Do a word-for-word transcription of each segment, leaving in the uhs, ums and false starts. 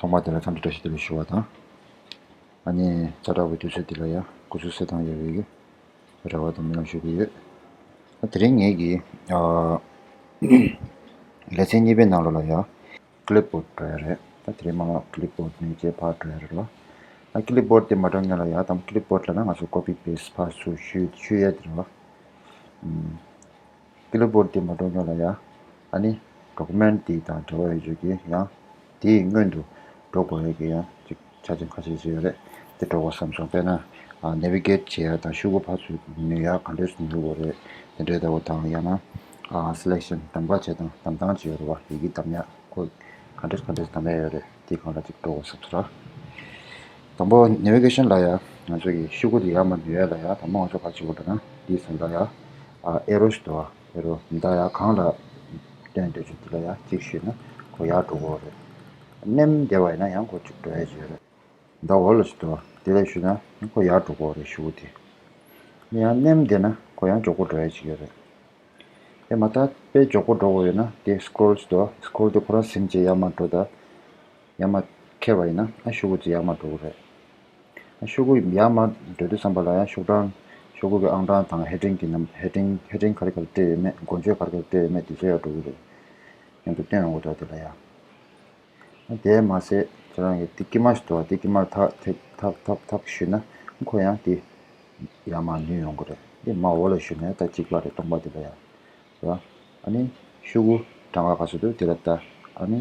མ་དེ་ལ་འཚམས་འདྲི་བཀྲ་ཤིས་བདེ་ལེགས་ཞུ་བ་དང་། ཨ་ནི་ཛ་དྲག་པའི་དུས་ཚོད་འདི་ལ་ཡང་སྐུ་གཟུགས་གསལ་ཐང་ཡོད་པའི་རེ་བ་དང་སྨོན་ལམ་ཞུ་གི་ཡོད། ཨ་དེ་རིང་ངེད་ཀྱིས་ཨ་ལེ་ཚན་གཉིས་པའི་ནང་ལོགས་ལ་ཡང་clipboard་འགྲོ་ཡ་རེད། ད་དེ་རིང་མ་clipboard་ནས་བྱས་ཕར་འགྲོ་ཡ་རེད་ལ། ཨ་clipboard་དེ་མ་འགྲོ་སྔོན་ལ་ཡང་དང་clipboard་ལ་ན་ང་ཚོ་copy paste་ཕར་ཚུར་བཤུས་བཤུས་ཡ་དེ་རེད་བ། ཨུམ། clipboard་དེ་མ་འགྲོ་སྔོན་ལ་ཡང་ཨ་ནི་document་དེ་དང་འབྲེལ་བ་ཡོད་ཆོག་གི་ཡང་དེའི་སྔོན་དུ་འགྲོ་དགོས་ཡ་གི་ཡང་ཅིག་ཆ་རྐྱེན་ཁ་ཤས་ཅིག་ཡོད་རེད། དེ་འགྲོ་དགོས་བསམ་སོང་། དཔེར་ན་ཨ་navigate་བྱེད་ཡ་དང་ཤོག་གུ་ཕར་ཚུར་ནུར་ཡ་ག་འདྲས་སུ་ནུར་དགོས་རེད། དེ་འདྲས་ལྟ་བུ་དང་ཡང་ན་ཨ་selection་གདམ་ག་བྱེད་སྟངས་གདམ་སྟངས་ཅིག་ཡོད་རེད་བ། ཡི་གེ་གདམ་ཡ་ཁོ་ག་འདྲས་ག་འདྲས་གདམ་ཡ་ཡོད་རེད། དེའི་སྒང་ལ་ཅིག་འགྲོ་དགོས་བསམ་སོང་ར། དང་པོ་navigation་ལ་ཡ་ང་ཚོ་གི་ཤོག་གུ་དེ་ཡར་མར་ནུར་ཡ་ལ་ཡ་དང་པོ་ང་ཚོ་ག་ཅིག་འོ་འདྲ་ན་དེའི་སང་ལ་ཡ་ཨ་arrow་ཞིག་འདུག་བ། arrow་མདའ་ཡ་གང་ལ་སྟོན་འདོད་ཆུ་དེ་ལ་ཡ་གཅིག་གཞུས་ན་ཁོ་ཡར་འགྲོ་གི་རེད། མནན་བསྡད་པ་ཡིན་ན་ཡང་ཁོ་ཅིག་འགྲོ་ཡ་ཅིག་ཡོད་རེད། མདའ་འོག་ལ་ཞིག་འདུག་བ། དེ་ལ་གཞུས་ན་ཁོ་ཡར་འགྲོ་གི་རེད་ཤོག་གུ་དེ། ཡང་མནན་བསྡད་ན་ཁོ་ཡང་མགྱོགས་པོ་འགྲོ་ཡ་ཅིག་ཡོད་རེད། དེ་མ་ཐག་དཔེ་མགྱོགས་པོ་འགྲོ་དགོས་ཡོད་ན་དེ་scroll་ཞིག་འདུག་བ། scroll་དེ་ཁོ་རང་ཟིན་བྱས་ཡར་མར་འགྲོ་ད། ཡར་མར་འཁྱེར་བ་ཡིན་ན་ཨ་ཤོག་གུ་ཅིག་ཡར་མར་འགྲོ་གི་རེད། ཨ་ཤོག་གུ་ཡར་མར་འགྲོ་དུས་ཙམ་པ་ལ་ཡང་ཤོག་གྲངས་ཤོག་གུ་གི་ཨང་གྲངས་དང་heading་གི་ནམ་heading heading་ག་རེ་ག་རེ་སྤྲད་ཡོད་མེད། མགོ་བརྗོད་ག་རེ་ག་རེ་སྤྲད་ཡོད་མེད་དེ་ཚོ་ཡར་འགྲོ་གི་རེད། མཉམ་དུ་སྟོན་ཡོང་གི་འདུག་དེ་ལ་ཡང་། ཨ་དེ་མ་ཟད་ཁྱེད་རང་གི་དེ་དཀྱིལ་མ་ཞིག་འདུག་བ། དེ་དཀྱིལ་མར་ཐག་ཐག་ཐག་ཐག་ཐག་གཞུས་ན་ཁོ་ཡང་དེ་ཡར་མར་ནུར་ཡོང་གི་རེད། དེ་མར་འོག་ལ་གཞུས་ན་ད་གཅིག་པ་རེད། སྟོང་པ་དེ་ལ་ཡང་། རེད་བ། ཨ་ནི་ཤོག་གུ་གྲངས་ཀ་ག་ཚོད་འདུག་དེ་ལ་ལྟ། ཨ་ནི་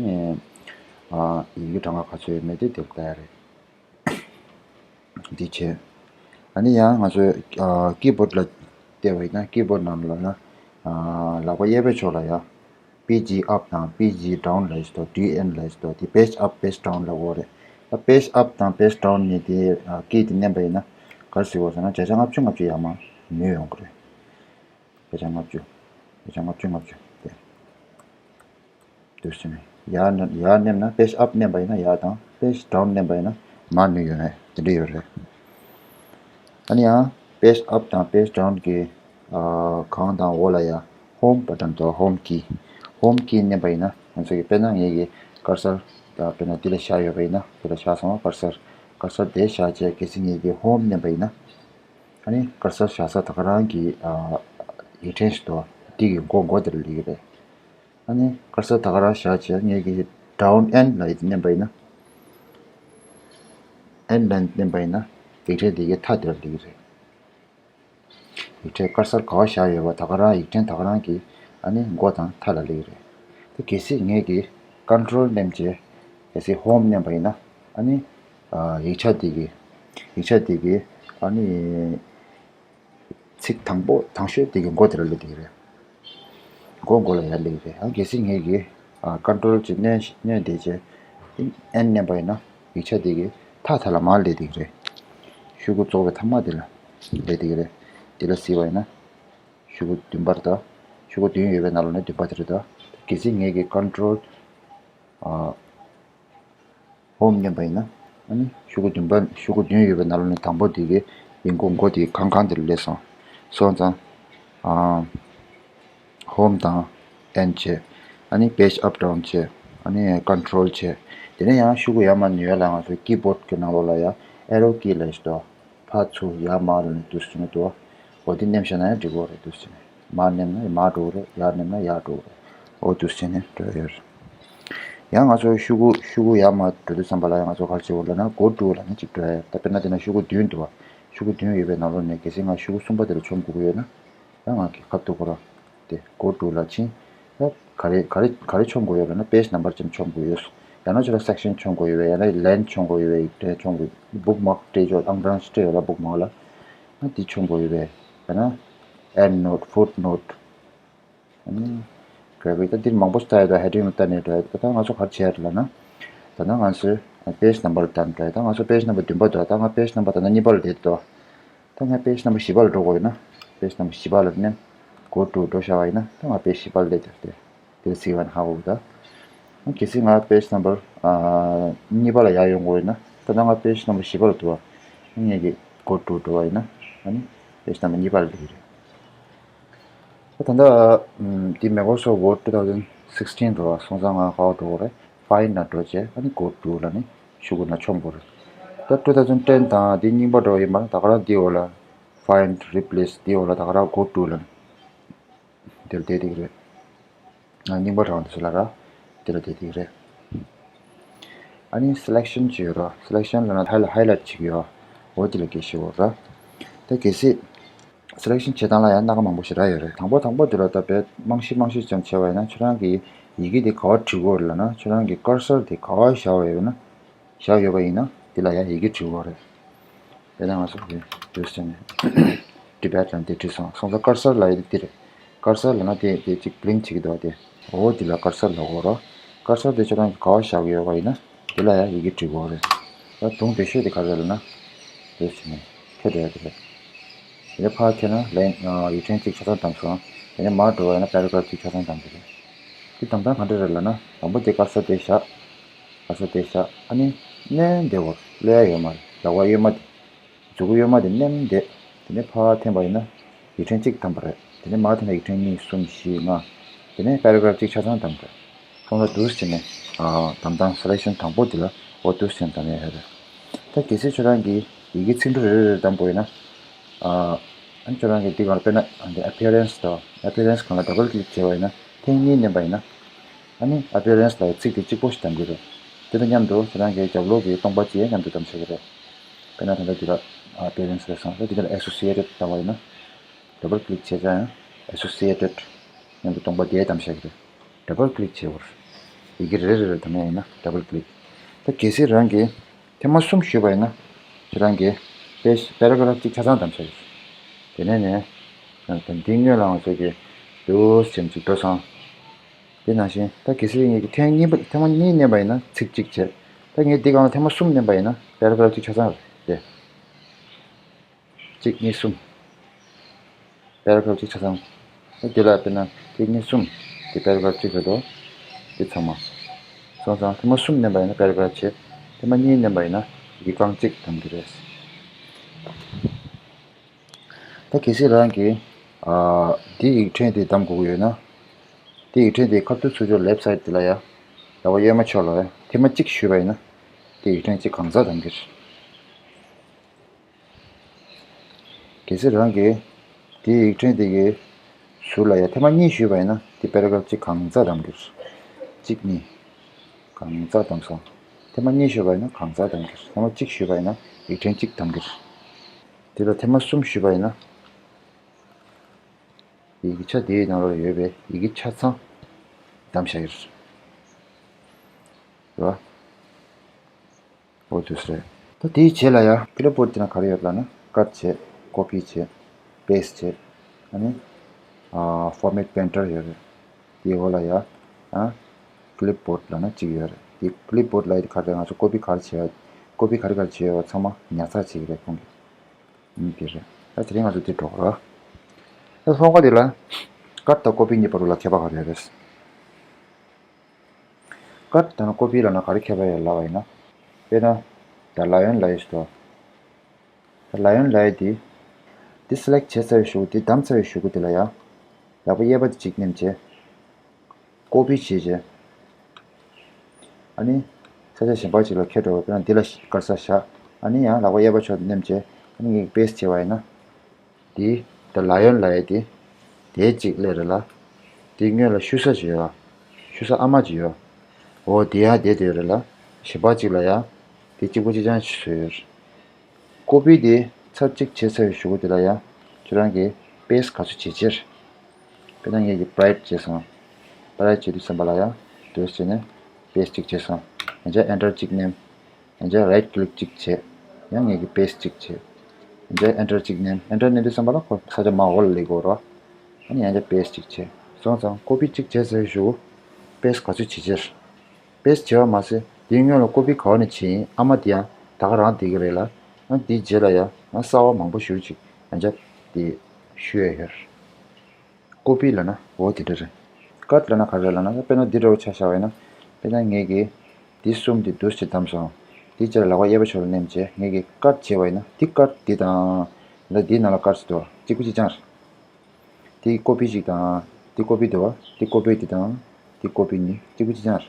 ཨ་ཡི་གེ་གྲངས་ཀ་ག་ཚོད་ཡོད་མེད་དེ་དེ་ལ་ལྟ་ཡ་རེད། འདི་བྱས། ཨ་ནི་ཡང་ང་ཚོས་ཨ་keyboard་ལ་བལྟས་པ་ཡིན་ན་keyboard་ནང་ལ་ན་ཨ་ལག་པ་གཡས་པའི་ཕྱོགས་ལ་ཡང་page up་དང་page down་ལབ་ཡས་འདུག D N་ལབ་ཡས་འདུག་དེ་page up page down་ལབ་དགོས་རེད། ད་page up་དང་page down་གཉིས་དེ་ཨ་key་དེ་མནན་པ་ཡིན་ན་ག་རེ་ཟེར་དགོས་ཟེར་ན་བརྒྱ་ཆ་ལྔ་བཅུ་ལྔ་བཅུ་ཡར་མར་ནུར་ཡོང་གི་རེད། བརྒྱ་ཆ་ལྔ་བཅུ། བརྒྱ་ཆ་ལྔ་བཅུ་ལྔ་བཅུ་དེ། འདུག་སེ་ནས་ཡར་ནས་ཡར་མནན་ན་page up་མནན་པ་ཡིན་ན་ཡར་དང་page down་མནན་པ་ཡིན་ན་མར་ནུར་ཡོང་ཡ་དེ་འདྲ་ཡོད་རེད། ཨ་ནི་ཡང་page up་དང་page down་གི་ཨ་གང་དང་འོག་ལ་ཡ་home button་དང་home key home key་མནན་པ་ཡིན་ན་ང་ཚོ་གི་དཔེར་ན་ངེད་ཀྱི་cursor་ད་དཔེར་ན་འདི་ལ་བཞག་ཡོད་པ་ཡིན་ན་འདི་ལ་བཞག་སོང་བ། cursor cursor་དེ་བཞག་བྱས་གལ་སྲིད་ངེད་ཀྱི་home་མནན་པ་ཡིན་ན་ཨ་ནི་cursor་བཞག་ས་ད་ག་རང་གི་ཨ་ཡིག་ཕྲེང་ཞིག་འདུག་བ། འདི་གི་མགོ་མགོ་དེ་ལ་སླེབས་ཀྱི་རེད། ཨ་ནི་cursor་ད་ག་རང་བཞག་བྱས་ངེད་ཀྱི་down end་ལ་མནན་པ་ཡིན་ན། end་ལ་མནན་པ་ཡིན་ན་ཡིག་ཕྲེང་འདི་གའི་མཐའ་དེར་སླེབས་ཀྱི་རེད། ཡིག་ཕྲེང་cursor་ག་པར་བཞག་ཡོད་པ་ད་ག་རང་ཡིག་ཕྲེང་ད་ག་རང་གི་ཨ་ནི་མགོ་དང་མཐའ་ལ་སླེབས་ཀྱི་རེད། དེ་གལ་སྲིད་ངེད་ཀྱི་control་མནན་བྱས་གལ་སྲིད་home་མནན་པ་ཡིན་ན་ཨ་ནི་ཡིག་ཆ་འདི་གི་ཡིག་ཆ་འདི་གི་ཨ་ནི། ཚིག་དང་པོ་དང་ཤོས་དེ་གི་མགོ་དེ་ལ་སླེབས་ཀྱི་རེད། མགོ་མགོ་ལ་ཡར་སླེབས་ཀྱི་རེད། ཨ་གལ་སྲིད་ངེད་ཀྱིས་ཨ་control་གཅིག་མནན་མནན་བསྡད་རྗེས་end་མནན་པ་ཡིན་ན་ཡིག་ཆ་དེ་གི་མཐའ་མཐའ་ལ་མར་སླེབས་བསྡད་ཀྱི་རེད། ཤོག་གུ་རྫོགས་པའི་མཐའ་མ་དེ་ལ་སླེབས་བསྡད་ཀྱི་རེད། དེ་ལ་གཟིགས་པ་ཡིན་ན་ཤོག་གུ་བདུན་པ་རེད་ད། ཤོག་གུ་བདུན་ཡོད་པའི་ནང་ལོགས་ནས་བདུན་པ་དེ་རེད་ད། གལ་སྲིད་ངེད་ཀྱིས་control་ཨ། home་མནན་པ་ཡིན་ན་ཨ་ནི་ཤོག་གུ་བདུན་པ་ཤོག་གུ་བདུན་ཡོད་པའི་ནང་ལོགས་ནས་དང་པོ་དེ་གའི་ཡིག་མགོ་མགོ་དེ་གང་གང་དེ་ལ་སླེབས་སོང་། སོང་ཙང་ཨ་home་དང་end་བྱས། ཨ་ནི་page up down་བྱས། ཨ་ནི་control་བྱས། དེ་ནས་ཡང་ཤོག་གུ་ཡར་མར་ནུར་ཡ་ལ་ང་ཚོའི་keyboard་གི་ནང་ལོགས་ལ་ཡང་arrow key་ལབ་ཡས་ཞིག་འདུག་ཕར་ཚུར་ཡར་མར་ལ་ནི་འདུག་སེ་བྱས་ནས་འདུག་འོ་དེ་མནན་བཞག་ན་ཡང་འགྲིག་གི་རེད། འདུག་སེ་བྱས་ནས་མར་མནན་ན་མར་འགྲོ་གི་རེད། ཡར་མནན་ན་ཡར་འགྲོ་གི་རེད། འོ་འདུག་སེ་བྱས་ནས་འགྲོ་ཡ་ཡོད་རེད། ཡང་ང་ཚོ་ཤོག་གུ་ཤོག་གུ་ཡར་མར་འགྲོ་དུས་ཙམ་པ་ལ་ཡང་ང་ཚོ་ག་རེ་བྱེད་དགོས་ལབ་ན་go to་ལབ་ནས་གཅིག་འགྲོ་ཡ་ཡོད། ད་དཔེར་ན་དེ་ན་ཤོག་གུ་བདུན་འདུག་བ། ཤོག་གུ་བདུན་ཡོད་པའི་ནང་ལོགས་ནས་གལ་སྲིད་ང་ཤོག་གུ་གསུམ་པ་དེ་ལ་མཆོང་དགོས་ཀྱི་ཡོད་ན། ཡང་ང་གི་ཁ་ཐུག་ཁོ་རང་དེ་go to་ལ་ཕྱིན། ཡང་ག་རེ་ག་རེ་ག་རེ་མཆོང་དགོས་ཡོད་ལབ་ན་page number་ཅིག་མཆོང་དགོས་ཡོད། ཡང་ན་ཁྱོད་ལ་section་མཆོང་དགོས་ཡོད་པས། ཡང་ན་line་མཆོང་དགོས་ཡོད་པས། དེ་མཆོང་དགོས། bookmark་སྤྲད་ཆོག་ཨང་གྲངས་ཤིག་སྤྲད་ཡོད་ལ་bookmark་ལ། ཡང་དེ་མཆོང་དགོས་ཡོད་པས། ཡང་ན་endnote footnote། ཨ་ནི་graphic་ད་འདིར་མང་པོ་ཞིག་ལྟ་ཡོད་ད། heading་ལ་ལྟ་ནས་འགྲོ་ཡ་ད། ད་ང་ཚོ་ག་རེ་བྱས་ཡོད་ལབ་ན། ད་ལྟ་ང་ཚོའི་page number་ལ་ལྟ་ནས་འགྲོ་ཡ། ད་ང་ཚོ་page number་བདུན་པ་འདུག་ད་ང་page number་ད་ལྟ་གཉིས་པ་ལ་བསྡད་འདུག་ད་ང་page number་བཞི་པ་ལ་འགྲོ་དགོས་ཡོད་ན། page number་བཞི་པ་ལ་ནས་go to་འགྲོ་བཞག་པ་ཡིན་ན་ད་ང་page་བཞི་པ་ལ་སླེབས་ཏེ་དེ་དེ་གཟིགས་པ་ན་ཧ་གོ་གི་ད། གལ་སྲིད་ང་page number་ཨ་གཉིས་པ་ལ་ཡར་ཡོང་དགོས་ཡོད་ན་ད་ལྟ་ང་page number་བཞི་པ་ལ་འདུག་བ། ངེད་ཀྱིས་go to་འགྲོ་བ་ཡིན་ན་ཨ་ནི་page number་གཉིས་པ་ལ་སླེབས་ཀྱི་རེད། ད་ལྟ་ཨམ་འདི་Microsoft Word two thousand sixteen་འགྲོ་བ་སོང་ཙང་ང་ག་པར་འགྲོ་དགོས་རེད། File་ནང་འགྲོ་བྱས་ཨ་ནི་go to་ལབ་ནི་ ཞུ་དགོས་ན་ཆོམ་དགོས་རེད། ད་two thousand ten དང་དེ་རྙིང་པ་འདྲ་བ་ཡིན་པ་ན་ད་ག་རང་དེའི་འོག་ལ་find replace དེའི་འོག་ལ་ད་ག་རང་go to ལ་དེར་བསྡད་བསྡད་ཀྱི་རེད། ང་རྙིང་པ་འདྲ་བ་འདི་ཚོ་ལ་ར་དེ་ལ་བསྡད་བསྡད་ཀྱི་རེད། ཨ་ནི་selection ཅིག་ཡོད་ར། selection ལ་ན་highlight highlight ཅིག་ཡོད། འོ་དེ་ལ་སྐད་ཤེས་འོ་ར། ད་གལ་སྲིད་selection བྱེད་སྟངས་ལ་ཡང་སྣ་ཁ་མང་པོ་ཞེ་དྲག་ཡོད་རེད། དང་པོ་དང་པོ་དེ་ལ་ད་དཔེ་རྨང་གཞི་རྨང་གཞི་ཙམ་བྱས་པ་ཡིན་ན་ཁྱོད་རང་གི་ཡི་གེ་དེ་ག་པར་བྲི་དགོས་རེད་ལབ་ན་ཁྱོད་རང་གི་cursor དེ་ག་པར་བཞག་པ་ཡོད་ན་བཞག་ཡོད་པ་ཡིན་ན་དེ་ལ་ཡང་ཡི་གེ་བྲི་དགོས་རེད། དེ་ནས་ང་ཚོ་གི་ཡུས་ཅན་ནས་Tibet ལ་འདི་བྲིས་སོང་། སོང་ཙང་cursor ལབ་ཡ་དེ་འདི་རེད། cursor ལབ་ན་དེ་དེ་གཅིག་blink བྱེད་ཀྱི་འདུག་དེ། འོ་དེ་ལ་cursor ལབ་དགོས་རེད། cursor དེ་ཁྱོད་རང་གིས་ག་པར་བཞག་གི་ཡོད་པ་ཡིན་ན་དེ་ལ་ཡང་ཡི་གེ་བྲི་དགོས་རེད། ད་དུང་བདེ་ཤོས་དེ་ག་རེ་རེད་ལབ་ན། ཡུས་ཅན་ནས་ཁྱེད་འགྲོ་ཡ་དེ་རེད། དེ་ནས་ཕར་ཁྱེར་ན་ལན་ཡིག་ཕྲེང་གཅིག་ཆ་ཚང་བདམས་སོང་། དེ་ནས་མར་འགྲོ་བ་ཡིན་ན་paragraph གཅིག་ཆ་ཚང་བདམས་ཀྱི་རེད། དེ་བདམས་སྟངས་ག་འདྲ་རེད་ལབ་ན་དང་པོ་དེ་cursor དེ་བཞག cursor དེ་བཞག་ཨ་ནི་མནན་བསྡད་དགོས། གློད་ཡ་ཡོད་མ་རེད། ལག་པ་གཡོན་མ་དེ། མཛུབ་གུ་གཡོན་མ་དེ་མནན་བསྡད། དེ་ནས་ཕར་འཐེན་པ་ཡིན་ན་ཡིག་ཕྲེང་གཅིག་བདམས་པ་རེད། དེ་ནས་མར་འཐེན་ན་ཡིག་ཕྲེང་གཉིས་གསུམ་བཞི་ལྔ། དེ་ནས་paragraph གཅིག་ཆ་ཚང་བདམས་དགོས། ཁོང་ལ་འདུག་སེ་བྱས་ནས་ཨ་བདམས་སྟངས་selection དང་པོ་དེ་ལ་འོ་འདུག་སེ་བྱས་ནས་བདམས་ཡ་ཡོད་རེད། ད་གལ་སྲིད་ཁྱོད་རང་གིས་ཡི་གེ་ཚིག་འབྲུ་རེ་རེ་རེ་བདམས་དགོས་ཡོད་ན་ཨ་ཨ་ནི་ཁྱོད་རང་གིས་འདི་གང་ལ་དཔེར་ན་འདི་appearance དང་appearance གང་ལ་double click བྱས་པ་ཡིན་ན་ཐེངས་གཉིས་མནན་པ་ཡིན་ན་ཨ་ནི་appearance ལ་ཚིག་དེ་གཅིག་པོ་ཞིག་བདམས་ཀྱི་རེད། དེ་དང་མཉམ་དུ་ཁྱོད་རང་གིས་རྒྱབ་ལོགས་ཀྱི་སྟོང་པ་གཅིག་ཡང་མཉམ་དུ་བདམས་བྱེད་ཀྱི་རེད། དཔེར་ན་ད་ལྟ་འདི་ལ་appearance རེད་སོང་ད་འདི་ལ་associated བཏང་བ་ཡིན་ན། double click བྱས་ཙང་ཡང་associated མཉམ་དུ་སྟོང་པ་བརྒྱད་བདམས་བཞག་གི་རེད། double click བྱས་པར། ཡི་གེ་རེ་རེ་རེ་བདམས་ཡ་ཡིན་ན་double click ད་གལ་སྲིད་རང་གིས་ཐེངས་མ་གསུམ་ཞུས་པ་ཡིན་ན་ཁྱེད་རང་གིས་page paragraph གཅིག་ཆ་ཚང་བདམས་བཞག་གི་རེད། དེ་ནས་ནས་ད་འདི་སྔོན་ལ་ང་ཚོ་གིས་འདུག་སེ་བྱེད་ཅིག་འགྲོ་སོང་། དེ་ནང་བཞིན་ད་གལ་སྲིད་ངས་ཀྱི་ཐེངས་གཉིས་པ་ཐེངས་མ་གཉིས་མནན་པ་ཡིན་ན་ཚིག་གཅིག་བྱས། ད་ངས་འདི་སྒང་ལ་ཐེངས་མ་གསུམ་མནན་པ་ཡིན་ན་paragraph གཅིག་ཆ་ཚང་རེད་དེ། གཅིག་གཉིས་གསུམ། paragraph གཅིག་ཆ་ཚང་། དེ་ལ་དཔེར་ན་གཅིག་གཉིས་གསུམ་དེ་paragraph གཅིག་རེད་དོ། དེ་ཚང་མ། སོང་ཙང་ཐེངས་མ་གསུམ་མནན་པ་ཡིན་ན་paragraph བྱས། ཐེངས་མ་གཉིས་མནན་པ་ཡིན་ན་ཡི་གེ་རྐང་གཅིག་བདམས་ཀྱི་རེད། ད་གལ་སྲིད་རང་གིས་ཨ་འདི་ཡིག་ཕྲེང་དེ་བདམས་དགོས་ཀྱི་ཡོད་ན། འདི་ཡིག་ཕྲེང་དེ་ཁ་ཐུག་ཚུར་ཕྱོགས་left side དེ་ལ་ཡ། ལག་པ་གཡོན་མ་ཕྱོགས་ལ་ཡ་ཐེངས་མ་གཅིག་གཞུས་པ་ཡིན་ན། འདི་ཡིག་ཕྲེང་གཅིག་གང་ཚ་བདམས་ཀྱི་རེད། གལ་སྲིད་རང་གིས་དེའི་ཡིག་ཕྲེང་དེ་གའི་ཟུར་ལ་ཡང་ཐེངས་མ་གཉིས་གཞུས་པ་ཡིན་ན་དེ་paragraph གཅིག་གང་ཚ་བདམས་ཀྱི་རེད། གཅིག་གཉིས། གང་ཚ་བདམས་སོང་། ཐེངས་མ་གཉིས་གཞུས་པ་ཡིན་ན་གང་ཚ་བདམས་ཀྱི་རེད། ཐེངས་མ་གཅིག་གཞུས་པ་ཡིན་ན་ཡིག་ཕྲེང་གཅིག་བདམས་ཀྱི་རེད། དེ་ལ་ཐེངས་མ་གསུམ་གཞུས་པ་ཡིན་ན་ཡི་གེ་ཆ་དེའི་ནང་ལོགས་ལ་ཡོད་པའི་ཡི་གེ་ཆ་ཚང་བདམས་བཞག་ཡོད་རེད། རེད་བ། འོ་དུས་རེད། ད་དེའི་རྗེས་ལ་ཡང་clipboard དེ་ན་ག་རེ་ཡོད་ལབ་ན་cut བྱེད། copy བྱེད། paste བྱེད། ཨ་ནི་ཨ་format painter ཡོད་རེད། དེའི་འོག་ལ་ཡང་ཨ་clipboard ལབ་ན་གཅིག་ཡོད་རེད། དེ་clipboard ལབ་ཡ་དེ་ག་རེ་རེད། ང་ཚོ་copy ག་རེ་བྱེད་ཡ། copy ག་རེ་ག་རེ་བྱེད་ཡ་ཚང་མ་ཉར་ཚགས་བྱེད་ཀྱི་རེད་ཁོང་གིས། ཨ་ནི་དེ་རེད། ད་དེ་རིང་ང་ཚོ་དེ་འགྲོ་གི་རེད། ད་ལྷག་པར་དེ་ལ་cut དང་copy གཉིས་བར་དུ་ལ་ཁྱད་པར་ག་རེ་ཡོད་རེད། cut དང་copy ལབ་ན་ག་རེ་ཁྱད་པར་ཡོད་ལབ་པ་ཡིན་ན། དཔེར་ན། ད་lion ལབ་ཡས་ཤིག་འདུག་ད་lion ལབ་ཡས་དེ། དེ་select བྱས་ཚར་བའི་གཞུག་གུ་དེ་བདམས་ཚར་བའི་གཞུག་གུ་དེ་ལ་ཡང་། ལག་པ་གཡས་པ་དེ་གཅིག་མནན་བྱས། copy བྱས་བྱས། ཨ་ནི། ས་ཆ་གཞན་པ་ཅིག་ལ་འཁྱེར་འགྲོ་བ་དཔེར་ན་འདི་ལ་cursor བཞག་ཨ་ནི་ཡང་ལག་པ་གཡས་པ་ཕྱོགས་མནན་བྱས། ཨ་ནི་ངས་paste བྱས་པ་ཡིན་ན། དེ། ད་lion ལབ་ཡས་དེ། དེ་གཅིག་སླེབས་རེད་ལ། དེ་སྔོན་ལ་བཤུ་ས་ཅིག་ཡོད། བཤུ་ས་ཨ་མ་ཅིག་ཡོད། འོ་དེ་ཡང་དེ་དེ་རེད་ལ། གཞན་པ་ཅིག་ལ་ཡང་། དེ་གཅིག་པ་གཅིག་རྐྱང་ཞིག་བཟོས་ཡོད། copy དེ་ཚར་གཅིག་བྱས་ཚར་བའི་གཞུག་གུ་དེ་ལ་ཡང་། ཁྱོད་རང་གིས་paste ག་ཚོད་བྱེད་ཕྱིར། དཔེར་ན་ངས་ཀྱི་pride བྱས་སོང་། pride བྱེད་དུས་ཙམ་པ་ལ་ཡང་། དེ་བྱས་ནས་paste གཅིག་བྱས་སོང་། ཡང་བསྐྱར་enter གཅིག་མནན། ཡང་བསྐྱར་right click གཅིག་བྱས། ཡང་ངས་ཀྱི་paste གཅིག་བྱས། ཡང་བསྐྱར་enter གཅིག་མནན། enter མནན་དུས་ཙམ་པ་ལ་ཁོ་ས་ཆ་མར་འོག་ལ་སླེབས་ཀྱི་ཡོད་རེད་བ། ཨ་ནི་ཡང་བསྐྱར་paste གཅིག་བྱས། སོང་ཙང་copy གཅིག་བྱས་ཚར་བའི་གཞུག་གུ་paste ག་ཚོད་བྱེད་ཕྱིར། paste བྱས་པ་མ་ཟད་དེའི་སྔོན་ལ་copy ག་བ་ནས་བྱས་ཡིན་ཨ་མ་དེ་ཡང་ད་ག་རང་བསྡད་ཀྱི་རེད་ལ། ཨ་དེའི་རྗེས་ལ་ཡང་ང་གསར་པ་མང་པོ་ཞེ་པོ་ཅིག་ཡང་བསྐྱར་དེ་བཤུ་ཡས་ཡོད། copy ལབ་ན་འོ་དེ་འདྲ་རེད། cut ལབ་ན་ག་རེ་ལབ་ན་དཔེར་ན་འདི་འདྲ་བོ་ཆ་བཞག་པ་ཡིན་ན། དཔེར་ན་ངས་ཀྱིས་འདི་གསུམ་དེ་འདུག་སེ་བདམས་སོང་། དེའི་རྗེས་ལ་ལག་པ་གཡས་པ་ཕྱོགས་ལ་མནན་བྱས་ངས་ཀྱིས་cut བྱས་པ་ཡིན་ན་འདི་cut འདི་དང་། ད་འདིའི་ནང་ལ་cut ཟེར་འདུག་བ་གཅིག་པ་གཅིག་རྐྱང་རེད། དེ་copy གཅིག་དང་། དེ་copy འདུག་བ། དེ་copy དེ་དང་། དེ་copy གཉིས་གཅིག་པ་གཅིག་རྐྱང་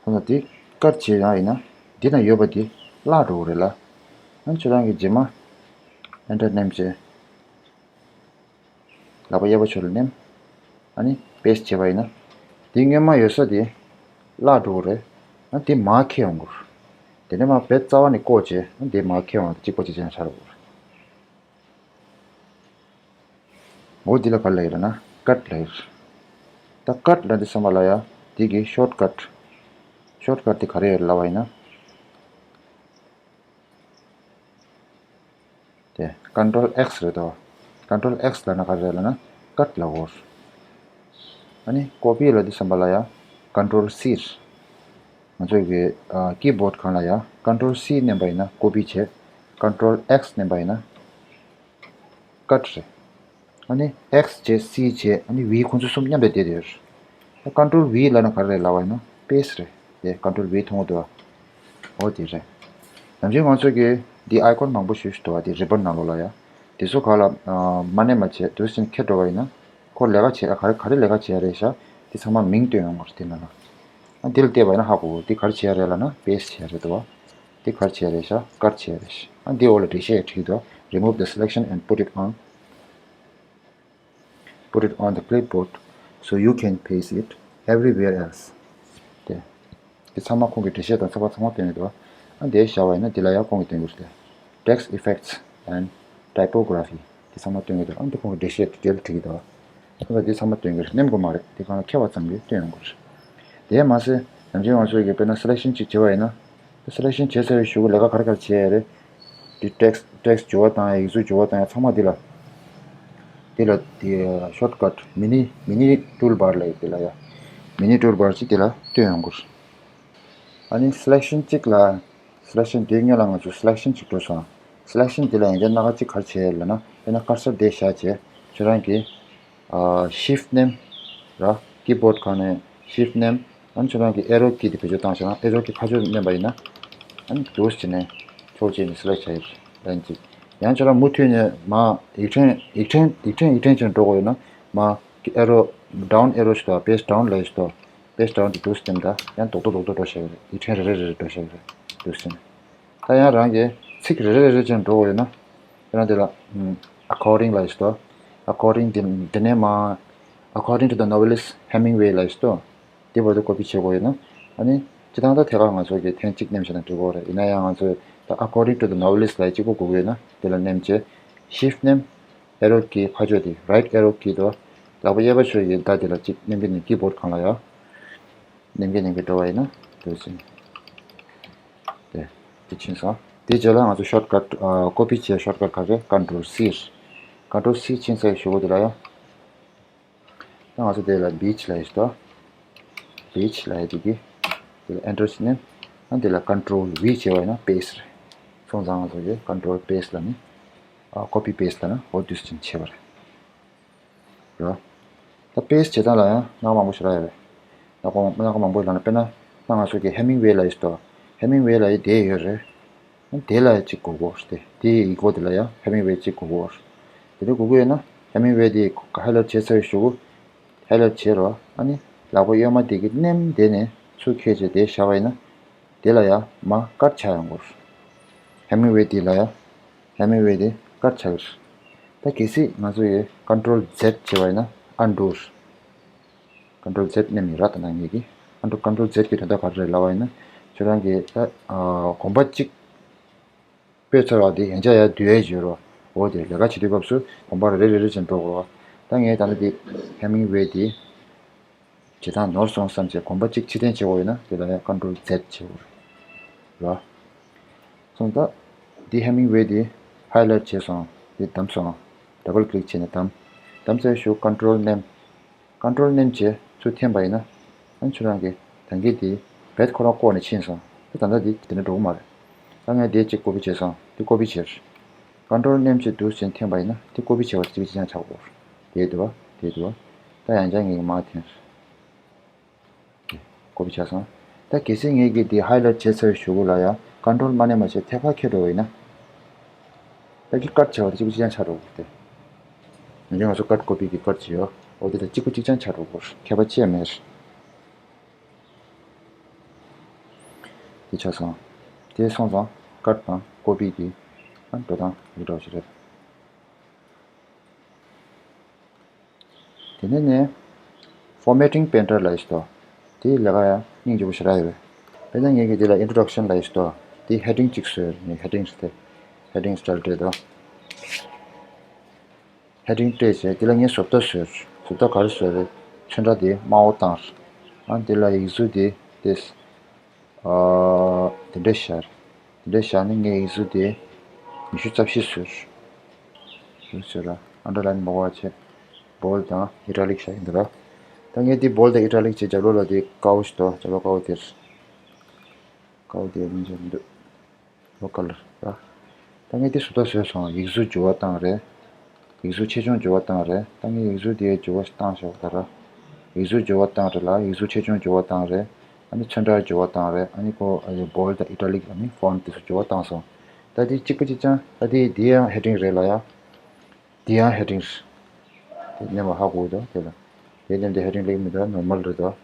རེད། ད་ནི་དེ། ཀཊ་བྱེད་ཡག་ཡིན་ན་འདི་ན་ཡོད་པ་འདི་བརླག་འགྲོ་གི་རེད་ལ། ཨ་ཁྱོད་རང་གིས་རྗེས་མ་ཨེན་ཊར་མནན་བྱས། ལག་པ་གཡས་པ་ཕྱོགས་ལ་མནན། ཨ་ནི་པེ་སི་བྱས་པ་ཡིན་ན། འདི་སྔོན་མ་ཡོད་ས་དེ་བརླག་འགྲོ་གི་རེད། ཨ་འདི་མར་འཁྱེར་ཡོང་དགོས། དེ་ནས་མར་བེད་རྩ་བ་ནས་བཀོག་བྱས། ཨ་འདི་མར་འཁྱེར་ཡོང་བ་དེ་གཅིག་པ་གཅིག་རྐྱང་ཆགས་འགྲོ་གི་རེད། འོ་འདི་ལ་ག་རེ་ལབ་ཡོད་ལབ་ན་ཀཊ་ལབ་ཡོད། ད་ཀཊ་ལབ་དུས་ཙམ་པ་ལ་ཡ་འདི་གི་ཤོཊ་ཀཊ། ཤོཊ་ཀཊ་དེ་ག་རེ་ཡོད་ལབ་པ་ཡིན་ན། དེ་ཀོན་ཊོལ་ཨེག་སི་རེད་དོ། ཀོན་ཊོལ་ཨེག་སི་ལབ་ན་ག་རེ་རེད་ལབ་ན་ཀཊ་ལབ་ཀྱི་ཡོད། ཨ་ནི་ཀོ་པི་ལབ་དུས་ཙམ་པ་ལ་ཡ་ཀོན་ཊོལ་སི་རེད། ང་ཚོ་གི་ཨ་ཀི་བྷོཌ་སྒང་ལ་ཡ་ཀོན་ཊོལ་སི་མནན་པ་ཡིན་ན་ཀོ་པི་བྱེད། ཀོན་ཊོལ་ཨེག་སི་མནན་པ་ཡིན་ན་ཀཊ་རེད། ཨ་ནི་ཨེག་སི་བྱས་སི་བྱས་ཨ་ནི་ཝི་ཁོང་ཚོ་གསུམ་མཉམ་དུ་བསྡད་ཡོད་རེད། ད་ཀོན་ཊོལ་ཝི་ལབ་ན་ག་རེ་རེད་ལབ་པ་ཡིན་ན་པེ་སི་རེད། དེ་ཀོན་ཊོལ་ཝི་མཐོང་གི་འདུག་ག་འོ་དེ་རེད། ནམ་རྒྱུན་ང་ཚོ་གི་འདི་ཨའི་ཀོན་མང་པོ་ཞེ་པོ་ཞིག་འདུག་ག་འདི་རི་བན་ནང་ལོགས་ལ་ཡ། དེ་ཚོ་ག་ལ་ཨ་མ་ནེ་མ་བྱས་དུས་ཙམ་འཁྱེར་འགྲོ་བ་ཡིན་ན། ཁོ་ལས་ཀ་བྱེད་ཨ་ག་རེ་ག་རེ་ལས་ཀ་བྱེད་ཡ་རེད་ཤག་དེ་ཚང་མ་མིང་བཏོན་ཡོང་གི་རེད་དེ་ནང་ལ། ཨ་འདི་ལ་བལྟས་པ་ཡིན་ན་ཧ་གོ་གི་འདི་ག་རེ་བྱེད་ཡ་རེད་ལབ་ན་པེ་སི་བྱེད་ཡ་རེད་འདུག་ག་འདི་ག་རེ་བྱེད་ཡ་རེད་ཤག་ཀཊ་བྱེད་ཡ་རེད་ཤག་ཨ་འདི་འོག་ལ་འགྲེལ་བཤད་བྲིས་འདུག Remove the selection and put it on put it on the clipboard so you can paste it everywhere else. དེ། དེ་ཚང་མ་ཁོང་གིས་འགྲེལ་བཤད་དང་ཚོགས་པ་ཚང་མ་སྟོན་གྱི་འདུག་ཨ་འདི་བཞག་པ་ཡིན་ན་འདི་ལ་ཡང་ཁོང་གིས་སྟོན་གྱི་རེད། Text effects and typography དེ་ཚང་མ་སྟོན་གྱི་འདུག་ཨ་འདི་ཁོང་གིས་འགྲེལ་བཤད་ཌི་ཊེལ་བྲིས་ཀྱི་འདུག་ཁོང་གིས་འདི་ཚང་མ་སྟོན་གྱི་རེད། མནན་དགོས་མ་རེད། འདི་སྒང་ལ་འཁྱེར་བ་ཙམ་གྱིས་སྟོན་ཡོང་གི་རེད། དེ་མ་ཟད་ནམ་རྒྱུན་ང་ཚོ་གིས་དཔེར་ན་སི་ལེག་ཤན་གཅིག་བྱས་པ་ཡིན་ན། སི་ལེག་ཤན་བྱས་ཚར་བའི་གཞུག་གུ་ལས་ཀ་ག་རེ་ག་རེ་བྱེད་ཡ་རེད། འདི་ཊེག་སི་ཊེག་སི་འགྱུར་བ་བཏང་ཡ་ཡིག་གཟུགས་འགྱུར་བ་བཏང་ཡ་ཚང་མ་འདི་ལ། འདི་ལ་འདི་ཤོཊ་ཀཊ་མི་ནི་མི་ནི་ཊུལ་བར་ལབ་ཡ་འདི་ལ་ཡ། མི་ནི་ཊུལ་བར་ཅིག་འདི་ལ་སྟོན་ཡོང་གི་རེད། ཨ་ནི་སི་ལེག་ཤན་གཅིག་ལ། སི་ལེག་ཤན་འདིའི་སྔོན་ལ་ང་ཚོ་སི་ལེག་ཤན་གཅིག་འགྲོ་སོང་། སི་ལེག་ཤན་འདི་ལ་ཡང་བསྐྱར་སྣ་ཁ་གཅིག་ག་རེ་བྱེད་ལབ་ན་དཔེར་ན་ཀར་སར་འདི་བཞག་བྱས་ཁྱོད་རང་གི་ཨ་ཤིཕཊ་མནན་ར། ཀི་བྷོཌ་སྒང་ནས་ཤིཕཊ་མནན། ཨ་ནི་ཁྱོད་རང་གི་ཨེ་རོ་ཀི་དེ་བེད་སྤྱོད་བཏང་བྱས་ན་ཨེ་རོ་ཀི་ཁ་ཕྱོགས་མནན་པ་ཡིན་ན། ཨ་ནི་འདུག་སེ་བྱས་ནས་ཕྱོགས་གཅིག་ནས་སི་ལེག་བྱ་ཡི་ལན་གཅིག་ཡང་ཁྱོད་རང་མུ་མཐུད་ནས་མར་ཡིག་ཕྲེང་ཡིག་ཕྲེང་ཡིག་ཕྲེང་ཡིག་ཕྲེང་བྱས་ནས་འགྲོ་དགོས་ཡོད་ན་མར་ཨེ་རོ་ཌའོན་ཨེ་རོ་ཞིག་འདུག་པེ་ཇི་ཌའོན་ལབ་ཡ་ཞིག་འདུག་པེ་ཇི་ཌའོན་དེ་འདུག་སེ་བསྟན་ད་ཡང་རྡོག་རྡོག་རྡོག་རྡོག་འགྲོ་བཞག་ཡོད་རེད། ཡིག་ཕྲེང་རེ་རེ་རེ་རེ་འགྲོ་བཞག་ཡོད་རེད། འདུག་སེ་བསྟན། ད་ཡང་རང་གིས་ཚིག་རེ་རེ་རེ་རེ་བྱས་ནས་འགྲོ་དགོས་ཡོད་ན། དཔེར་ན་དེ་ལ་ཨ་ཀོར་ཌིང་ལབ་ཡ་ཞིག་འདུག་ཨ་ཀོར་ཌིང་དེ་དེ་ནས་མར་According to the novelist Hemingway ལབ་ཡ་ཞིག་འདུག་དེ་བར་དུ་ཀོ་པི་བྱེད་དགོས་ཡོད་ན། ཨ་ནི་སྤྱིར་བཏང་ད་ཐད་ཀར་ང་ཚོ་གིས་ཐེངས་གཅིག་མནན་བྱས་ན་འགྲིག་གི་རེད། ཡིན་ན་ཡང་ང་ཚོས་ད་According to the novelist ལབ་ཡ་གཅིག་པོ་དགོས་ཀྱི་ཡོད་ན་དེ་ལ་མནན་བྱས། ཤིཕཊ་མནན། ཨེ་རོ་ཀི་ཕར་ཕྱོགས་དེ་རའིཊ་ཨེ་རོ་ཀི་དེ་ལག་པ་གཡས་པ་ཕྱོགས་ཀྱི་མདའ་དེ་ལ་གཅིག་མནན་གྱི་ནས་ཀི་བྷོཌ་སྒང་ལ་ཡ། མནན་གྱི་མནན་གྱི་འགྲོ་བ་ཡིན་ན་འདུག་སེ། དེ་དེ་ཕྱིན་སོང་། དེ་རྗེས་ལ་ང་ཚོ་ཤོཊ་ཀཊ་ཨ་ཀོ་པི་བྱེད་ཤོཊ་ཀཊ་ག་རེ་ཀོན་ཊོལ་སི་རེད། ཀོན་ཊོལ་སི་ཕྱིན་ཚར་གཞུག་གུ་དེ་ལ་ཡ། ད་ང་ཚོ་དེ་ལ་བྷེཇ་ལབ་ཡ་ཞིག་འདུག་བྷེཇ་ལབ་ཡ་དེ་གི་དེ་ལ་ཨེན་ཊར་ཅིག་མནན། ཨ་དེ་ལ་ཀོན་ཊོལ་ཝི་བྱས་པ་ཡིན་ན་པེ་སི་རེད། སོང་ཙང་ང་ཚོ་གི་ཀོན་ཊོལ་པེ་སི་ལབ་ནི། ཨ་ཀོ་པི་པེ་སི་ལབ་ན་འོ་དུས་ཙམ་བྱས་པ་རེད། རེད། ད་པེ་སི་བྱེད་སྟངས་ལ་ཡང་སྣ་ཁ་མང་པོ་ཞིག་རག་ཡོད་རེད། སྣ་ཁ་སྣ་ཁ་མང་པོ་ལབ་ན་དཔེར་ན་ད་ང་ཚོ་གི་ཧེ་མིང་ཝེ་ལབ་ཡ་ཞིག་འདུག་ཧེ་མིང་ཝེ་ལབ་ཡ་དེ་ཡོད་རེད། དེ་ལ་ཡ་གཅིག་དགོས་ཀྱི་རེད། དེ་ཡི་སྒོ་དེ་ལ་ཡ་ཧེ་མིང་ཝེ་གཅིག་དགོས་ཀྱི་རེད། དེ་འདྲ་དགོས་ཀྱི་ཡོད་ན་ཧེ་མིང་ཝེ་དེ་ཧའི་ལའིཊ་བྱས་ཚར་བའི་གཞུག་གུ། ཧའི་ལའིཊ་བྱས་རོགས། ཨ་ནི་ལག་པ་གཡོན་མ་དེ་གི་མནན་དེ་ནས་ཚུར་འཁྱེར་བྱས་དེ་བཞག་པ་ཡིན་ན། དེ་ལ་ཡ་མར་ཀཊ་ཆགས་ཡོང་གི་རེད། ཧེ་མིང་ཝེ་དེ་ལ་ཡ། ཧེ་མིང་ཝེ་དེ་ཀཊ་ཆགས་ཀྱི་རེད། ད་གལ་སྲིད་ང་ཚོ་ཡི་ཀོན་ཊོལ་ཛེཌ་བྱས་པ་ཡིན་ན་ཨན་ཌུ་རེད། ཀོན་ཊོལ་ཛེཌ་མནན་ཡིན་ར། ད་ནང་ངེད་ཀྱིས་ཨན་ཌུ་ཀོན་ཊོལ་ཛེཌ་ཀྱི་དོན་དག་ག་རེ་རེད་ལབ་པ་ཡིན་ན་ཁྱོད་རང་གིས་ད་ཨ་གོམ་པ་གཅིག་སྤོས་ཚར་བ་དེ་ཡང་བསྐྱར་ཡར་བསྡུ་ཡས་བྱེད་རོགས། འོ་དེ་ལས་ཀ་བྱེད་དུས་སྐབས་སུ་གོམ་པ་རེ་རེ་རེ་རེ་བྱས་འགྲོ་དགོས་རོགས། ད་ངས་ད་ནི་དེ་ཧེ་མིང་ཝེ་དེ་བྱེད་སྟངས་ནོར་སོང་བསམ་བྱས་གོམ་པ་གཅིག་ཕྱིར་འཐེན་བྱེད་དགོས་ཡོད་ན་དེ་ལ་ཡང་ཀོན་ཊོལ་ཛེཌ་བྱེད་དགོས་རེད། རོགས། སོང་ད། དེ་ཧེ་མིང་ཝེ་དེ་ཧའི་ལའིཊ་བྱས་སོང་། དེ་བདམས་སོང་། ཌབ་བལ་ཀི་ལིག་བྱས་ནས་བདམས། བདམས་ཚར་གཞུག་ཀོན་ཊོལ་མནན། ཀོན་ཊོལ་མནན་བྱས་ཚུར་འཐེན་པ་ཡིན་ན། ཨ་ནི་ཁྱོད་རང་གི་ད་གིན་དེ་བེད་ཁོ་རང་བཀོག་ནས་ཕྱིན་སོང་། ད་ད་ལྟ་དེ་དེ་འདྲ་འགྲོ་གི་མ་རེད། ད་ངས་དེ་གཅིག་ཀོ་པི་བྱས་སོང་། དེ་ཀོ་པི་བྱས། ཀོན་ཊོལ་མནན་བྱས་འདུག་སེ་འཐེན་པ་ཡིན་ན་དེ་ཀོ་པི་བྱས་པ་གཅིག་གཅིག་རྐྱང་ཆགས་དགོས། དེ་འདུག་བ། དེ་འདུག་བ། ད་ཡང་བསྐྱར་ངས་མར་འཐེན། ཀོ་པི་ཆགས་སོང་། ད་གལ་སྲིད་ངས་ཀྱིས་འདི་ཧའི་ལའིཊ་བྱས་ཚར་བའི་གཞུག་གུ་ལ་ཡང་ཀོན་ཊོལ་མ་མནན་པ་བྱས་ཐད་ཀར་འཁྱེར་འགྲོ་བ་ཡིན་ན། ད་གི་ཀཊ་བྱས་པ་དེ་གཅིག་པ་གཅིག་རྐྱང་ཆགས་འགྲོ་གི་རེད་དེ། ཡང་ང་ཚོ་ཀཊ་ཀོ་པི་གི་ཀཊ་བྱས་ཡོད། འོ་དེ་དང་གཅིག་པ་གཅིག་རྐྱང་ཆགས་འགྲོ་གི་རེད། ཁྱད་པར་ཅི་ཡང་མེད། ཆགས་སོང་། དེ་སོང་ཙང་ཀཊ་དང་ཀོ་པི་གི་ཨ་འགྲོ་སྟངས་ཡིག་འདྲ་བོ་ཞིག་རེད། དེ་ནས་ནས་ཕོར་མེ་ཊིང་པེན་ཊར་ལབ་ཡས་ཤིག་འདུག་དེའི་ལས་ཀ་ཡང་སྙིང་རྗེ་པོ་ཞེ་དྲག་ཡོད་པས། དཔེར་ན་ངེད་ཀྱིས་འདི་ལ་ཨིན་ཊྲོ་ཌག་ཤན་ལབ་ཡས་ཤིག་འདུག་དེའི་ཧེ་ཌིང་གཅིག་བཟོས། ངས་ཧེ་ཌིང་ཟེར་ཏེ་ཧེ་ཌིང་སི་ཊལ་སྤྲད་འདུག་ཧེ་ཌིང་སྤྲད་བྱས་དེ་ལ་ངས་བཟོ་ལྟ་བཟོས། བཟོ་ལྟ་ག་རེ་བཟོས་རེད། ཚོན་ཁྲ་དེ་དམར་པོ་བཏང་། ཨ་དེ་ལ་ཡིག་གཟུགས་དེ་ཏེས་ཨ་དེ་འདྲ་བཞག་དེ་འདྲ་བཞག་ནས་ངས་ཡིག་གཟུགས་དེ་ཉི་ཤུ་རྩ་བཞི་བཟོས། བཟོས་བཟོས་ར་ཨན་ཌར་ལ་ཡིན་མ་དགོས་པ་བྱས། བྷོལ་ཌི་དང་ཨི་ཊ་ལིག་བཞག་ཡིན་འདུག་ར། ད་ངས་དེ་བྷོལ་ཌི་དང་ཨི་ཊ་ལིག་བྱས་རྒྱབ་ལོགས་ལ་དེ་དཀར་པོ་ཞིག་འདུག་རྒྱབ་ལོགས་དཀར་པོ་དེར། དཀར་པོ་དེ་མིན་ཅང་མི་འདུག་ལོ་ཀལ་ལར་ར། ད་ངས་དེ་བཟོ་ལྟ་བཟོས་སོང་། ཡིག་གཟུགས་འགྱུར་བ་བཏང་རེད། ཡིག་གཟུགས་ཆེ་ཆུང་འགྱུར་བ་བཏང་རེད། ད་ངས་ཡིག་གཟུགས་དེ་འགྱུར་བ་ཞིག་བཏང་ཤོག་ད་ར། ཡིག་གཟུགས་འགྱུར་བ་བཏང་རེད་ལ་ཡིག་གཟུགས་ཆེ་ཆུང་འགྱུར་བ་བཏང་རེད། ཨ་ནི་ཚོན་ཁྲ་འགྱུར་བ་བཏང་རེད། ཨ་ནི་ཁོ་བྷོལ་ཌི་དང་ཨི་ཊ་ལིག་ཨ་ནི་ཕོན་ཊི་དེ་ཚོ་འགྱུར་བ་བཏང་སོང་། ད་དེ་གཅིག་པ་གཅིག་རྐྱང་ད་དེ་དེ་ཡང་ཧེ་ཌིང་རེད་ལ་ཡ། དེ་ཡང་ཧེ་ཌིང་རེད། དེ་མཉམ་པ་ཧ་གོ་གི་འདུག་དེ་ལ། དེ་མཉམ་དེ་ཧེ་ཌིང་ལེགས་མི་འདུག་ནོར་མལ་རེད་འདུག་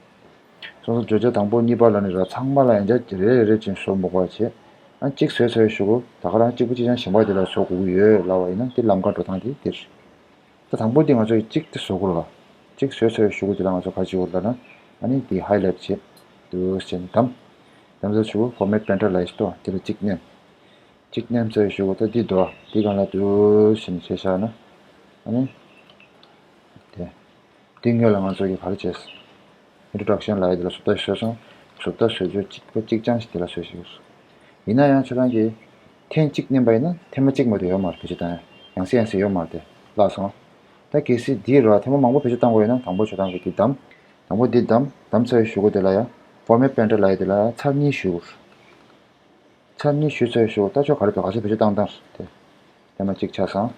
སོ་སོ་བརྗོད་བྱ་དང་པོ་གཉིས་པ་ལ་ནི་ར་ཚང་མ་ལ་ཡང་བསྐྱར་རེ་རེ་རེ་བྱས་བཟོ་མི་དགོས་པ་བྱས། ཨ་གཅིག་བཟོས་ཚར་བའི་གཞུག་གུ་ད་ག་རང་གཅིག་པ་གཅིག་རྐྱང་གཞན་པ་དེ་ལ་བཟོ་དགོས་ཀྱི་ཡོད་ལབ་པ་ཡིན་ན་དེ་ལམ་ཁ་འགྲོ་སྟངས་དེ་འདིར། ད་དང་པོ་དེ་ང་ཚོས་གཅིག་དེ་བཟོ་དགོས་ལ། གཅིག་བཟོས་ཚར་བའི་གཞུག་གུ་དེ་ལ་ང་ཚོ་ག་རེ་བྱེད་དགོས་ལབ་ན། ཨ་ནི་དེ་ཧའི་ལའིཊ་བྱེད། འདུག་བྱས་ནས་བདམས། བདམས་ཚར་གཞུག་གུ་ཕོར་མེ་ཊི་པེན་ཊར་ལབ་ཡས་ཤིག་འདུག་དེ་ལ་གཅིག་མནན། གཅིག་མནན་ཚར་བའི་གཞུག་གུ་ད་འདི་འདུག་འདི་སྒང་ལ་འདུག་བྱས་ནས་བྱས་བཞག་ན། ཨ་ནི། དེ། འདི་སྔོན་ལ་ང་ཚོ་གིས་ག་རེ་བྱས། ཨིན་ཊྲོ་ཌག་ཤན་ལབ་ཡས་དེ་ལ་བཟོ་ལྟ་བཟོས་སོང་། བཟོ་ལྟ་བཟོས་ཚུལ་གཅིག་པ་གཅིག་རྐྱང་ཞིག་དེ་ལ་བཟོས་ཤིག་ཡིན་ན་ཡང་ཁྱེད་རང་གིས་ཐེངས་གཅིག་མནན་པ་ཡིན་ན་ཐེངས་མ་གཅིག་མ་གཏོགས་ཡོད་མ་རེད་བེད་སྤྱོད་བཏང་ཡ། ཡང་སེ་ཡང་སེ་ཡོད་མ་རེད་དེ་བརླག་སོང་། ད་གལ་སྲིད་འདི་ར་ཐེངས་མ་མང་པོ་བེད་སྤྱོད་བཏང་དགོས་ཡོད་ན་དང་པོ་ཁྱེད་རང་གིས་འདི་བདམས། དང་པོ་འདི་བདམས་བདམས་ཚར་བའི་གཞུག་གུ་དེ་ལ་ཡ་ཕོར་མེ་ཊི་པེན་ཊར་ལབ་ཡས་དེ་ལ་ཡ་ཚར་གཉིས་གཞུས། ཚར་གཉིས་གཞུས་ཚར་བའི་གཞུག་གུ་ད་ཁྱོད་ག་རེ་བེད་ག་ཚོད་བེད་སྤྱོད་བཏང་བཏང་རེད་དེ། ཐེངས་མ་གཅིག་ཆགས་སོང་།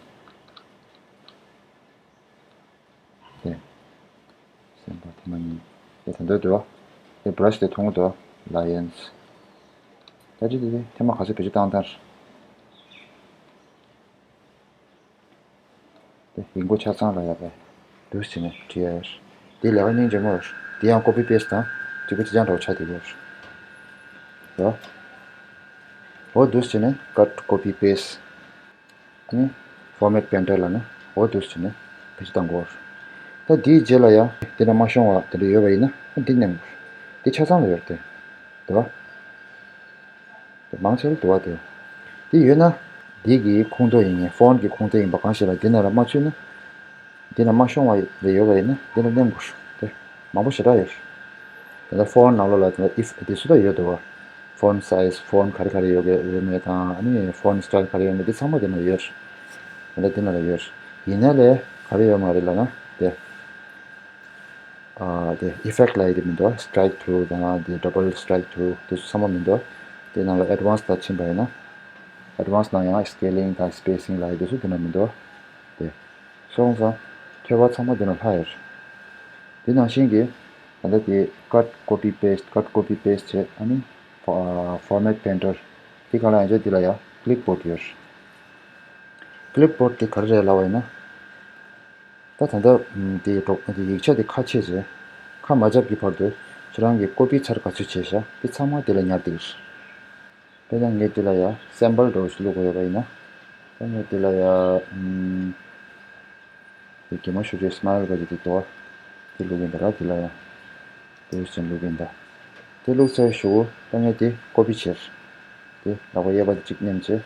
དེ། སེམས་པ་ཐེངས་མ་གཉིས། དེ་ད་འདོད་དོ། དེ་བྷ་ར་ཤི་དེ་མཐོང་གི་འདུག་ལ་ཡན་སི། ད་ཅི་དེ་དེ་ཐེངས་མ་ག་ཚོད་བེད་སྤྱོད་བཏང་བཏང་རེད། དེ་ཡིན་གོ་ཆ་ཚང་ལ་ཡག་པས། འདུག་སེ་བྱས་ནས་བྲིས་ཡ་ཡོད། དེ་ལས་ཀ་སྙིང་རྗེ་མོ་རེད། དེ་ཡང་ཀོ་པི་པེ་སི་ཊི་དང་གཅིག་པ་གཅིག་རྐྱང་འདྲ་བོ་ཆགས་བསྡད་ཡོད་རེད། འོ། འོ་འདུག་སེ་བྱས་ནས་ཀཊ་ཀོ་པི་པེ་སི་ཊི། ཨ་ནི་ཕོར་མེ་ཊི་པེན་ཊར་ལབ་ན་འོ་འདུག་སེ་བྱས་ནས་བེད་སྤྱོད་བཏང་དགོས། ད་དེའི་རྗེས་ལ་ཡང་དེ་འདྲ་མ་ཤོང་བ་དེ་འདྲ་ཡོད་པ་ཡིན་ན་འདི་མནན་དགོས། འདི་ཆ་ཚང་ལ་ཡོད་རེད་དེ། འདུག་བ། དེ་མང་ཆེ་བ་འདུག་བ་དེ། དེ་ཡོད་ན་འདི་གི་ཁུངས་གཏོགས་ཡིན་ངེས། ཕོན་ཊི་གི་ཁུངས་གཏོགས་ཡིན་པ་གང་ཞིག་ལ་འདི་ན་ར་མ་ཚུད་ན། འདི་ན་མ་ཤོང་བ་རེ་ཡོད་པ་ཡིན་ན་འདི་ན་མནན་དགོས། དེ་མང་པོ་ཞེ་དྲག་ཡོད། དེ་ལ་ཕོན་ཊི་ནང་ལོགས་ལ་དེ་ལ་ཨིཕ་དེ་ཚོ་ད་ཡོད་འདུག་བ། ཕོན་ཊི་སའི་ཛི། ཕོན་ཊི་ག་རེ་ག་རེ་ཡོད་གི་ཡོད་མེད་དང་ཨ་ནི་ཕོན་ཊི་སི་ཊལ་ག་རེ་ཡོད་མེད་དེ་ཚང་མ་དེ་ན་ཡོད། དེ་ལ་དེ་ན་ལ་ཡོད། ཡིན་ན་ལས་ག་རེ་ཡོད་མ་རེད་ལབ་ན་དེ། ཨ་དེ་ཨི་ཕེག་ཊི་ལབ་ཡ་དེ་མི་འདུག་སི་ཊ་རའིཀ་ཐུལ་དང་དེ་ཌབ་བལ་སི་ཊ་རའིཀ་ཐུལ་དེ་ཚོ་ཚང་མ་མི་འདུག་དེ་ནང་ལ་ཨེཌ་ཝན་སི་ལ་ཕྱིན་པ་ཡིན་ན། ཨེཌ་ཝན་སི་ནང་ཡང་སི་ཀེ་ལིང་དང་སི་པེ་སིང་ལབ་ཡ་དེ་ཚོ་དེ་ན་མི་འདུག་དེ། སོང་ཙང་ཐོལ་པ་ཚང་མ་དེ་ན་ལྷག་ཡོད། དེ་ནང་བཞིན་གྱི་ད་ལྟ་དེ་ཀཊ་ཀོ་པི་པེ་སི་ཊི། ཀཊ་ཀོ་པི་པེ་སི་ཊི་བྱས། ཨ་ནི་ཕོར་མེ་ཊི་པེན་ཊར་དེ་ག་ལ་ཡང་བྱས་དེ་ལ་ཡང་ཀི་ལིབ་བྷོར་ཌི་ཡོད། ཀི་ལིབ་བྷོར་ཌི་དེ་ག་རེ་རེད་ལབ་པ་ཡིན་ན། ད་ད་ལྟ་དེ་ཡིག་ཆ་དེ་ཁ་ཕྱེ་རྗེས། ཁ་མ་བརྒྱབ་ཀྱི་བར་དུ་ཁྱེད་རང་གིས་ཀོ་པི་ཚར་ག་ཚོད་བྱས་ཤག་དེ་ཚང་མ་དེ་ལ་ཉར་བསྡད་ཀྱི་རེད། དཔེར་ན་ངས་དེ་ལ་ཡ་སེམ་པལ་འདྲ་བོ་ཞིག་བླུག་དགོས་ཡོད་པ་ཡིན་ན། ད་ངས་དེ་ལ་ཡ་ཨམ། དེ་གད་མོ་ཤོར་རྗེས་སི་མའིལ་ག་ཅིག་དེ་འདུག་བ། དེ་བླུག་གིན་ད་ར་དེ་ལ་ཡ། དེ་བཞིན་བླུག་གིན་ད། དེ་བླུག་ཚར་བའི་གཞུག་གུ་ད་ངས་དེ་ཀོ་པི་བྱས། དེ་ལག་པ་གཡས་པ་དེ་གཅིག་མནན་བྱས།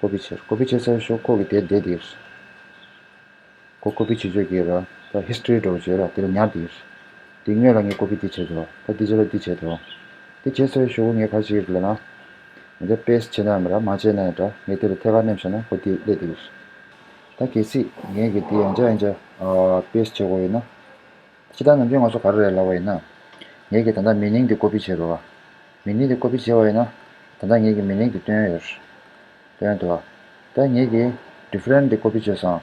ཀོ་པི་བྱས། ཀོ་པི་བྱས་ཚར་བའི་གཞུག་གུ་ཁོ་གི་དེ་བསྡད་དེ། ཁོ་ཀོ་པི་བྱེད་ཆོག་གི་ར། ད་ཧིས་ཊོ་རི་འདྲ་བོ་བྱས་ར་དེ་ལ་ཉར་དེ། དེ་སྔོན་ལ་ངས་ཀོ་པི་དེ་བྱས་འདུག་ད་དེ་རྗེས་ལ་དེ་བྱས་འདུག་དེ་བྱས་ཚར་བའི་གཞུག་གུ་ངས་ག་རེ་བྱེད་ཀྱི་རེད་ལབ་ན། ང་ཚོ་པེ་སི་ཊི་བྱས་ན་ཡང་མ་རེད། མ་བྱས་ན་ཡང་འདྲ། ངས་དེ་ལ་ཐད་ཀར་མནན་བཞག་ན་ཁོ་དེ་སླེབས་དེ་རེད། ད་གལ་སྲིད་ངས་ཀྱི་དེ་ཡང་བསྐྱར་ཡང་བསྐྱར་ཨ་པེ་སི་ཊི་བྱེད་དགོས་ཡོད་ན། སྤྱིར་བཏང་ནམ་རྒྱུན་ང་ཚོ་ག་རེ་རེད་ལབ་པ་ཡིན་ན། ངས་ཀྱི་ད་ལྟ་མི་ནིང་དེ་ཀོ་པི་བྱས་རོགས། མི་ནིང་དེ་ཀོ་པི་བྱས་པ་ཡིན་ན། ད་ལྟ་ངས་ཀྱི་མི་ནིང་དེ་སྟོན་ཡོད། སྟོན་འདུག་ད་ངས་ཀྱི་ཌི་ཕ་རེན་ཊི་དེ་ཀོ་པི་བྱས་སོང་།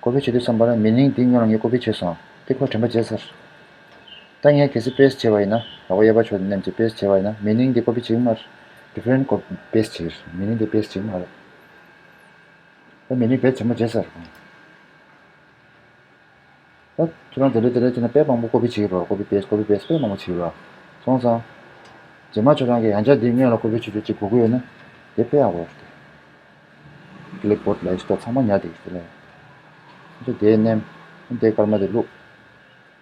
ཀོ་པི་བྱེད་དུས་ཙམ་པ་ལ་མི་ནིང་དེ་སྔོན་ལ་ངས་ཀོ་པི་བྱས་སོང་། དེ་ཁོ་དྲན་པ་བརྗེད་ཚར། ད་ངས་གལ་སྲིད་པེ་སི་ཊི་བྱས་པ་ཡིན་ན། ལག་པ་གཡས་པ་ཕྱོགས་དེ་མནན་བྱས་པེ་སི་ཊི་བྱས་པ་ཡིན་ན་མི་ནིང་དེ་ཀོ་པི་བྱེད་ཀྱི་མ་རེད། ཌི་ཕ་རེན་ཊི་ཀོ་པེ་སི་ཊི་བྱེད་ཀྱི་རེད། མི་ནིང་དེ་པེ་སི་ཊི་བྱེད་ཀྱི་མ་རེད། ད་མི་ནིང་དེ་དྲན་པ་བརྗེད་ཚར། ད་ཁྱེད་རང་དེ་འདྲ་དེ་འདྲ་བྱས་ན་དཔེ་མང་པོ་ཀོ་པི་བྱེད་ཀྱི་རེད། ཀོ་པི་པེ་སི་ཊི། ཀོ་པི་པེ་སི་ཊི་དཔེ་མང་པོ་བྱེད་ཀྱི་རེད། སོང་ཙང་། རྗེས་མ་ཁྱོད་རང་གིས་ཡང་བསྐྱར་འདི་སྔོན་ལ་ཀོ་པི་བྱེད་རྒྱུ་ཅིག་དགོས་ཀྱི་ཡོད་ན་དེ་དཔེ་ཡག་པོ་རེད། Clipboard་ལབ་ཡག་ཅིག་འདུག་ཚང་མ་ཉར་བསྡད་ཀྱི་རེད་ལ། ཁྱོད་དེ་མནན། དེ་སྐར་མ་དེ་བླུགས།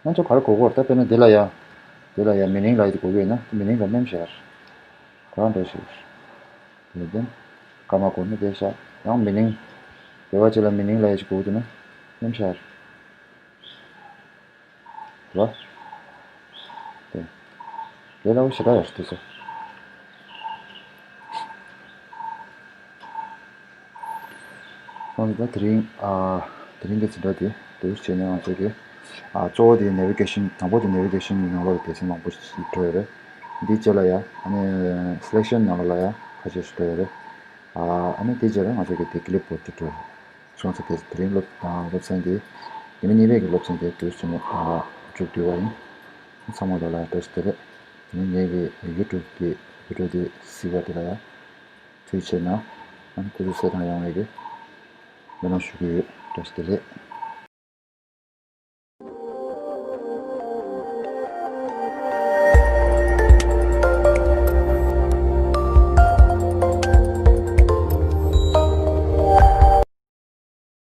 ང་ཚོ་ག་རེ་དགོས་ཀྱི་ཡོད་རེད། ད་དཔེར་ན་འདི་ལ་ཡ། འདི་ལ་ཡ་meaning་ལབ་ཡག་དེ་དགོས་ཀྱི་ཡོད་ན་meaning་ལ་མནན་བཞག་ཡ་རེད། ག་རང་འགྲོ་ཞིག་རེད། དེ་ནས་དེ་སྐར་མ་དགོས་ན་དེ་བཞག་ཡང་meaning་འབྲེལ་བ་ཅིག་ལ་meaning་ལབ་ཡག་ཅིག་དགོས་ཀྱི་འདུག་ན་མནན་བཞག་ཡ་རེད། རེད་པ། དེ། དེ་ལ་འོ་ཞེ་དྲག་ཡོད་རེད་དེ་ཚོ། ཁོང་ཚོ་ད་དེ་རིང་ཨ། དེ་རིང་གི་འཛིན་གྲྭ་དེ་འདུག་བྱས་ནས་ང་ཚོ་གི་ཨ། གཙོ་བོ་དེ་navigation་དང་པོ་དེ་navigation་གི་ནང་ལོགས་ལ་སྡེ་ཚན་མང་པོ་ཞིག་འགྲོ་ཡོད་རེད། འདིའི་རྗེས་ལ་ཡ་ཨ་ནི་selection་ནང་ལོགས་ལ་ཡ་ཁ་ཤས་ཤིག་འགྲོ་ཡོད་རེད། ཨ། ཨ་ནི་དེའི་རྗེས་ལ་ང་ཚོ་གི་དེ་clipboard་དེ་འགྲོ་ཡོད་རེད། སོང་ཙང་དེ་དེ་རིང་སློབ་དང་སློབ་ཚན་དེ་ཉི་མ་གཉིས་པའི་གི་སློབ་ཚན་དེ་དུས་ཚོད་ནས་མཇུག་བསྡུ་བ་ཡིན། ཚང་མ་ལོ་ལ་བཀྲ་ཤིས་བདེ་ལེགས། དེ་ནས་ངེད་ཀྱི་YouTube་གི་video་དེ་གཟིགས་པ་དེ་ལ་ཡང་ཐུགས་རྗེ་ཆེ་གནང་། ཨ་ནི་སྐུ་གཟུགས་གསལ་ཐང་ཡོང་བའི་གི་སྨོན་ལམ་ཞུ་གི་ཡོད། བཀྲ་ཤིས་བདེ་ལེགས།